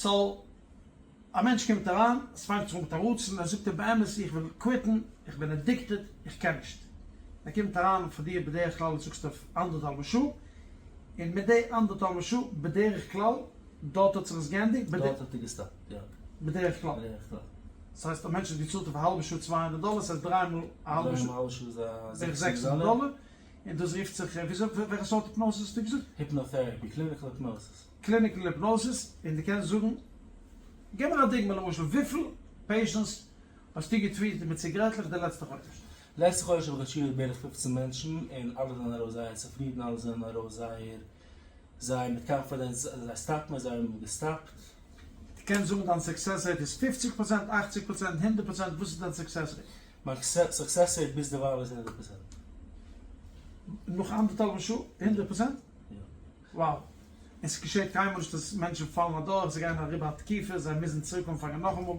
So א מענטש קומט אריין, עס פאנגט זיך אן מיט א רצון, ער זאגט דיר באמת איך וויל quit ן, איך בין addicted, איך קען נישט. ער קומט אריין פאר דיר בדרך כלל זאגסטו אויף אנדערטהאלבע שעה, און מיט די אנדערטהאלבע שעה בדרך כלל דארט האט זיך עס געענדיגט, דארט האט ער געסטאפט, יא. בדרך כלל. בדרך כלל. דאס הייסט א מענטש האט געצאלט אויף א האלבע שעה 200 דאלער, ס'הייסט דריי מאל א האלבע דריי שעה מאל א האלבע שעה איז א בערך 600 600 דאלער. דאלער, און דאס רופט זיך, וויאזוי, וועלכע סארט hypnosis האסטו געזאגט? Hypnotherapy, clinical hypnosis. Clinical hypnosis, און דו קענסט זאגן, גיב מיר א דוגמא למשל, וויפיל patients האסטו געטריעט מיט ציגרעטלעך די לעצטע חודש? לעצטע חודש האב איך געטריעט בערך 15 מענטשן, און אלע זענען ארויס זייער צופרידן, אלע זענען ארויס זייער זייער מיט confidence אז זיי סטאפן, זיי האבן געסטאפט. דו קענסט זאגן דיין success rate איז 50 פראצענט, 80 פראצענט, 100 פראצענט, וואס איז דיין success rate? מיין success rate ביז דערווייל איז 100 פראצענט. נאך אנדערטהאלבע שעה, 100 פראצענט? יא. Wow. און ס'געשעט קיינמאל נישט אז מענטשן פאלן אדורך, זיי גייען אריבער א תקופה, זיי מוזן צוריק אנפאנגען נאכאמאל.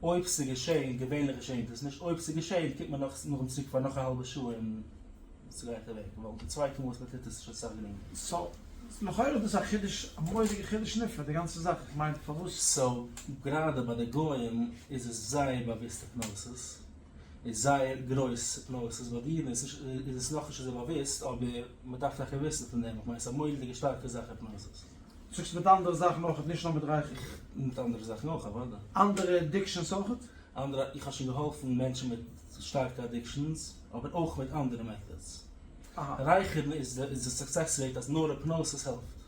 אויב ס'געשען, געווענליך געשענט עס נישט, אויב ס'געשענט קומט מען נאך נאכדעם צוריק פאר נאך א האלבע שעה און ס'גייט אוועק, ווייל די צווייטע מאל וואס מ'טוט עס איז שוין אסאך גרינגער. So, לכאורה איז דאס א חידוש, א מורא'דיגע חידוש נפלא, די גאנצע זאך, איך מיין פארוואס. So, גראדע ביי די גוים איז עס זייער באוואוסט hypnosis, איז זייער גרויס hypnosis, ביי די אידן איז נישט, איז עס נאכנישט אזוי באוואוסט, אבער מ'דארף טאקע וויסן פון דעם, איך מיין ס'איז א מורא'דיגע שטארקע זאך hypnosis. זאגסט מיט אנדערע זאכן אויכעט, נישט נאר מיט רייכערן? מיט אנדערע זאכן אויך, אוודאי. אנדערע addictions אויכעט? אנדערע, איך האב שוין געהאלפן מענטשן מיט שטארקע addictions, אבער אויך מיט אנדערע methods. אהא. רייכערן איז די איז די success rate אז נאר hypnosis העלפט.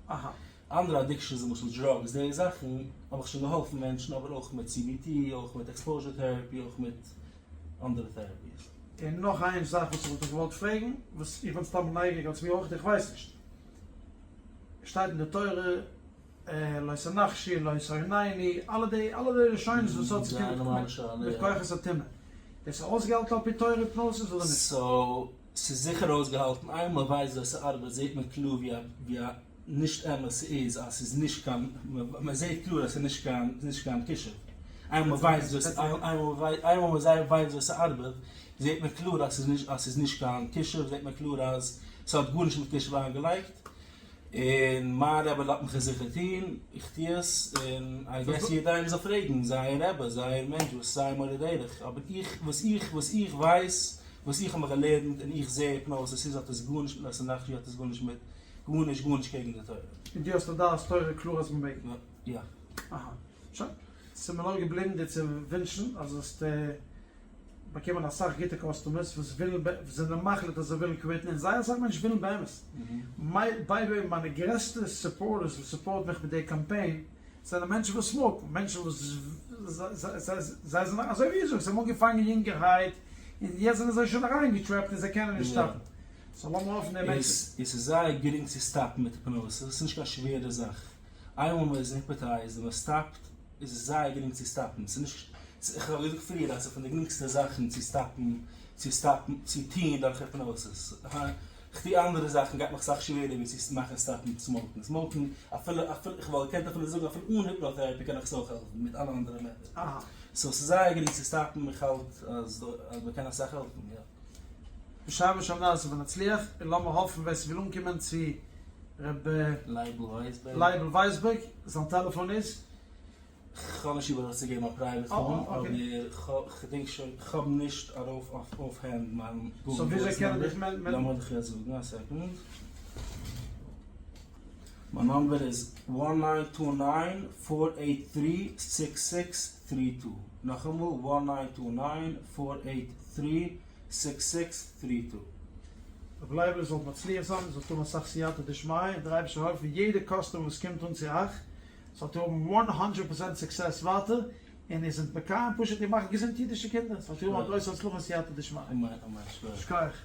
אהא. אנדערע addictions למשל drugs די זאכן האב איך שוין געהאלפן מענטשן אבער אויך מיט CBT אויך מיט exposure therapy אויך מיט אנדערע therapies. און נאך איין זאך וואס איך וואלט דיך געוואלט פרעגן, וואס איך בין סתם נייגעריג אלס מיר אויך, איך ווייס נישט. שטייט אין די תורה לא תנחשו לא תעוננו, אלע די אלע די לשונות וואס האט צו טון מיט מיט כוחות הטומאה. דאס איז אויסגעהאלטן על פי תורה hypnosis אדער נישט? So, ס'איז זיכער אויסגעהאלטן, איינמאל מ'ווייסט ווי ס'ארבעט זעט מען קלאר ווי א ווי א נישט אמת ס'איז אז ס'איז נישט קיין, מ'זעט קלאר אז ס'איז נישט קיין נישט קיין כישוף. איינמאל מ'ווייסט וואס איינמאל מ'ווייסט ווי ס'ארבעט זעט מען קלאר אז ס'איז נישט אז ס'איז נישט קיין כישוף, זעט מען קלאר אז ס'האט גארנישט מיט כישוף איינגעלייגט. און מיין רבי לאזט מיך עס זיכער טון, איך טו עס, און I guess יעדער איינער זאל פרעגן זייער רבי, זייער מענטש וואס זייער מורה דרך, אבער איך, וואס איך, וואס איך ווייס, וואס איך האב מיך געלערנט און איך זע hypnosis עס איז האט עס גארנישט מיט לא תנחשו האט עס גארנישט מיט גארנישט גארנישט קעגן די תורה. און דו האסט א דעת תורה קלאר אז מ'מעג? יא. אהא. שוין. ס'איז מיר נאר געבליבן דיר צו ווינטשן אז זאלסט באקומען אסאך גוטע customers וואס ווילן וואס זענען מחליט אז זיי ווילן quit ן און זייער אסאך מענטשן ווילן באמת. By the way מיינע גרעסטע supporters וואס support מיך מיט די קאמפיין זענען מענטשן וואס smoke ן, מענטשן וואס זיי זענען אזוי ווי דו זאגסט זיי האבן אנגעפאנגען יונגערהייט און יעצט זענען זיי שוין אריינגעטרעפט און זיי קענען נישט סטאפן. So לאמיר האפן די מענטשן. עס איז זייער גרינג צו סטאפן מיט hypnosis, עס איז נישט קיין שווערע זאך. איינמאל מען איז hypnotized און מען סטאפט איז עס זייער גרינג צו סטאפן, ס'איז נישט, איך האב געזאגט פריער אז ס'איז פון די גרינגסטע זאכן צו סטאפן, צו סטאפן, צו טון דורך hypnosis, איך טו אנדערע זאכן גייט מיך אסאך שווערער ווי צו מאכן סטאפן smoke ן, smoke ן אפילו אפילו איך וואלט געקענט אפילו זאגן אפילו אן hypnotherapy קען איך עס אויך העלפן מיט אלע אנדערע methods, so ס'איז זייער גרינג צו סטאפן, איך האלט אז מ'קען אסאך העלפן, יא. בשם ושם נעשה ונצליח, און לאמיר האפן ווער ס'וויל אנקומען צו ר' לייבל ווייסבערג. לייבל ווייסבערג, זיין טעלעפאן איז? כ'האב נישט איבער צו געבן א private phone, אבער כ'דענק שוין, כ'האב נישט ארויף אויף off hand מיין Google Voice number, לאמיר דיך יעצט זאגן, א סעקונד. מיין number איז one nine two nine four eight three six six three two, נאכאמאל one nine two nine four eight three six six three two. רבי לייבל איר זאלט מצליח זיין, איר זאלט האבן אסאך סייעתא דשמיא, און דער אייבערשטער זאל העלפן יעדע customer וואס קומט אן צו אייך, זאלט איר האבן one hundred percent success ווייטער, און איר זענט מקיים פשוט איר מאכט געזונט אידישע קינדער, זאלט איר האבן א גרויסע הצלחה און סייעתא דשמיא. אמן אמן. שכוח.